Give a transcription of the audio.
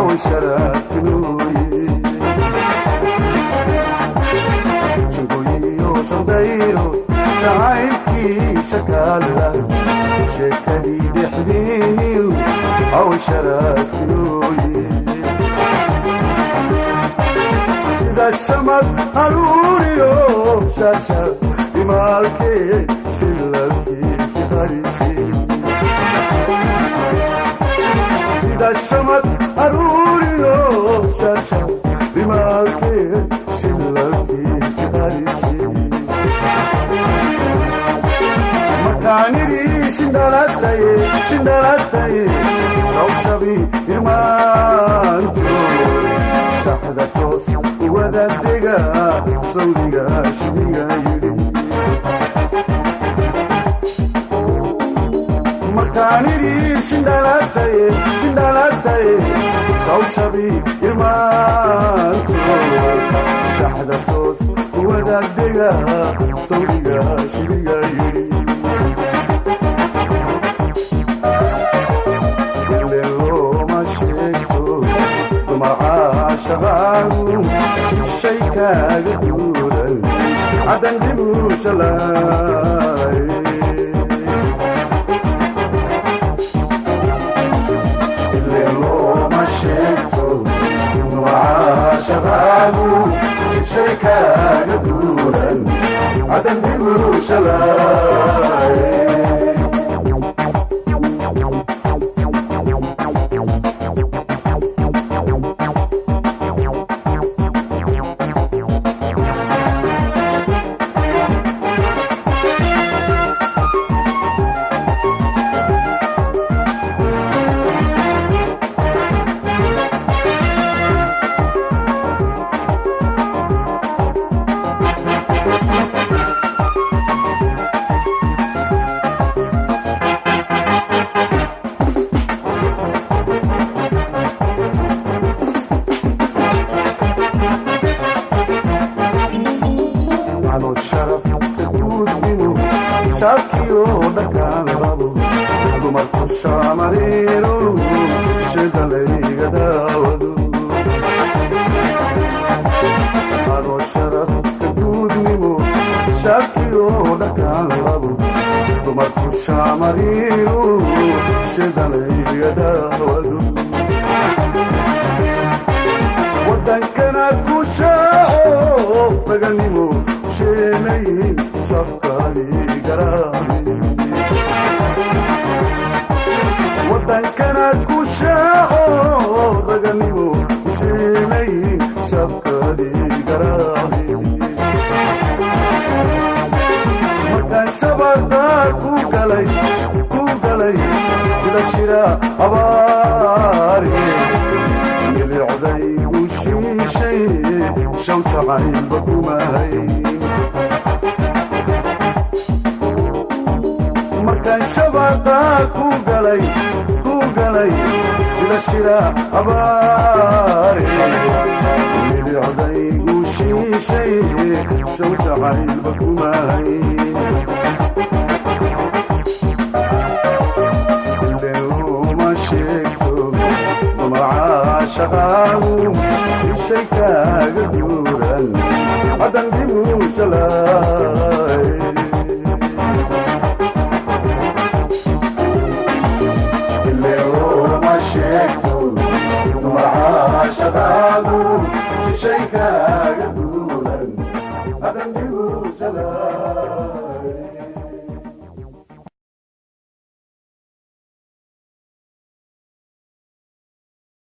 Awsharaadkinooye shangoyiyo shandayro jacaylkii shakaalla sheekadii dhexdiiniyo awsharaadkinooye sida shamad haruuriyo shasha imaalkee shilabkiisi qarisi sida shamad haruuriyo shasha imaalkee shilabkiisi qarisi makaaniri shindhalataye shindhalataye sawshabi irmaanto shaxda toos wadaadega sawdiga shibiga yidhi makaaniri shindhalataye shindhalataye sawshabi irmaanto shaxda toos wadaadega sawdiga shibiga yidhi looma sheegto dumar caashaqaagu shishay kaaga duuran caddan dibu shalay looma sheegto dumar caashaqaagu shishay kaaga duuran caddan dibu shalay. Shakiyo dhakaan rabo dumarku shaamariiro shidalayga daawado adoo sharafka guudnimo shakiyo dhakaan rabo dumarku shaamariiro shidalayga daawado wadankana ku shaaco raganimo sheenayin shabkaani garaabi wadankana ku shaaco raganimo sheenayin shabkaani garaabi markaan shabadaa ku galay sida shira abaari milicdaygu shiishay shawjacaylba kumahay markaan shabadaa ku galay sida shira abaari milicdaygu shiishay shawjacaylba kumahay looma sheegto dumar caashaqaagu shishay kaaga duuran haddan dibu shalay looma sheegto dumar caashaqaagu shishay kaaga